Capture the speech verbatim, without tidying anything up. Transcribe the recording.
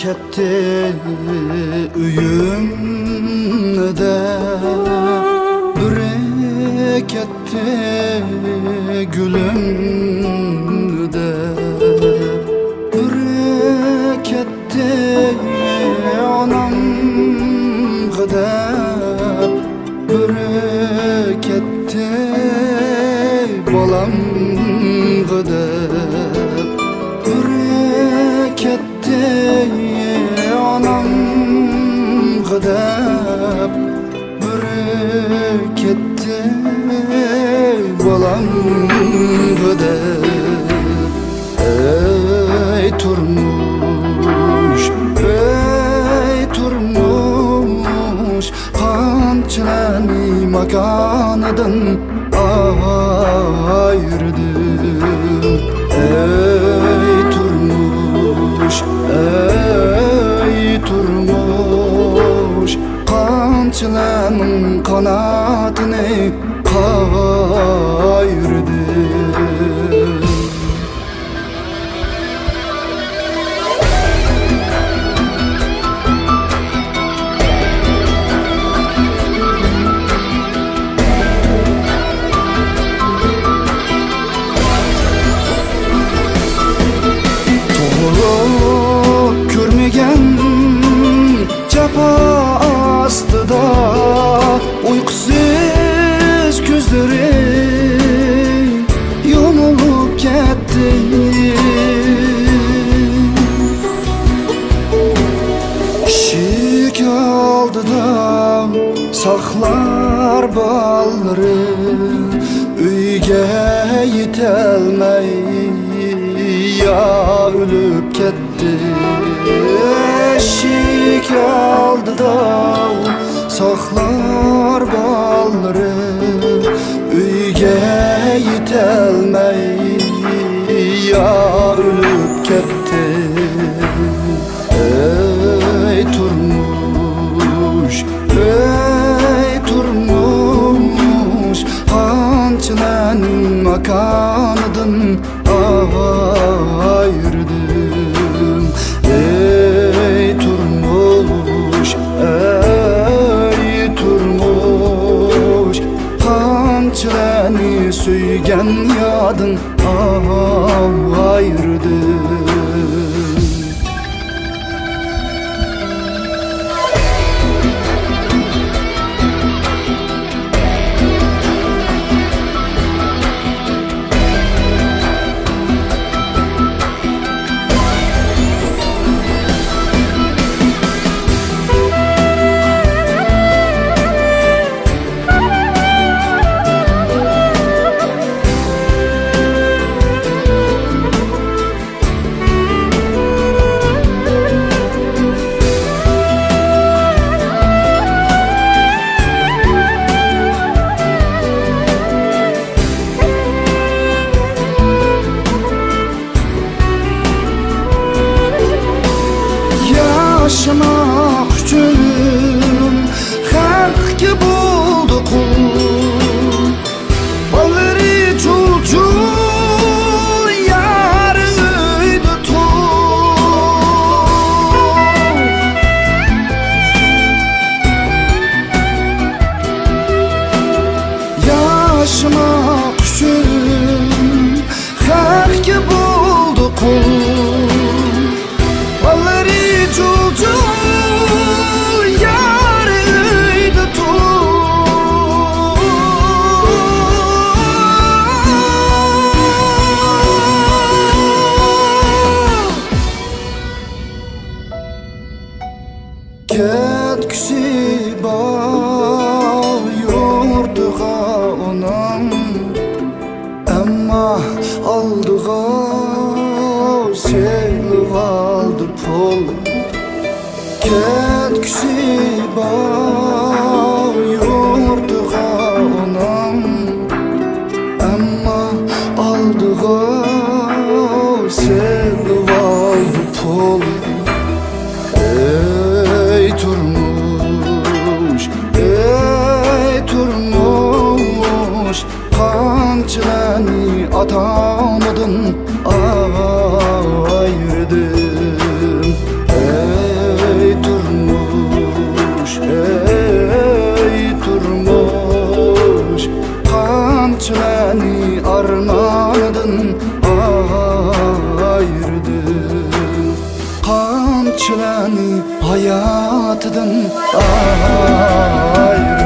كەتتى ئۆيۈمدە، بىرى كەتتى گۈلۈمدە، بىرى كەتتى ئانامغا دەپ، بىرى كەتتى بالامغا دەپ، بىرى كەتتى ئانامغا دەپ، بىرى كەتتى بالامغا دەپ. ئەي تۇرمۇش، ئەي تۇرمۇش، قانچىلەرنى ماكانىدىن ئايرىدىم. ئەي تۇرمۇش، ئەي تۇرمۇش، قانچىلەرنىڭ قاناتىنى قايرىدىم. توغرا كۆرمىگەن جاپا ئاستىدا ئۇيقۇسىز كۆزلىرى يۇمۇلۇپ كەتتى. ئىشىك ئالدىدا ساقلار بالىلىرى ئۆيگە يېتەلمەي يا ئۆلۈپ كەتتى. ئىشىك ئالدىدا ساقلار بالىلىرى ئۆيگە يېتەلمەي يا ئۆلۈپ كەتتى. ئەي تۇرمۇش، ئەي تۇرمۇش، قانچىلەرنىڭ ماكانىدىن ئايرىدىم. ئەي تۇرمۇش، ئەي تۇرمۇش، قانچىلەرنى سۆيگەن يادىڭ ئايرىدىم. ياشىماق ئۈچۈن خەقكە بولدى قۇل. بالىلىرى چۇل-چۇل، يارى ئۆيدە تۇل. ياشىماق ئۈچۈن خەقكە بولدى قۇل. بالىلىرى چۇل-چۇل، يارى ئۆيدە تۇل. كەتكۈسى بار يۇرتىغا ئۇنىڭ، ئەمما ئالدىغا سېلىۋالدى پۇل. كەتكۈسى بار يۇرتىغا ئۇنىڭ، ئەمما ئالدىغا سېلىۋالدى پۇل. ئەي تۇرمۇش، ئەي تۇرمۇش، قانچىلارنى ئاتا-ئانىدىن ئايرىدىم. ئەي ئارمانىدىن ئايرىدى. قانچىلەرنى ھاياتىدىن ئايرىدى.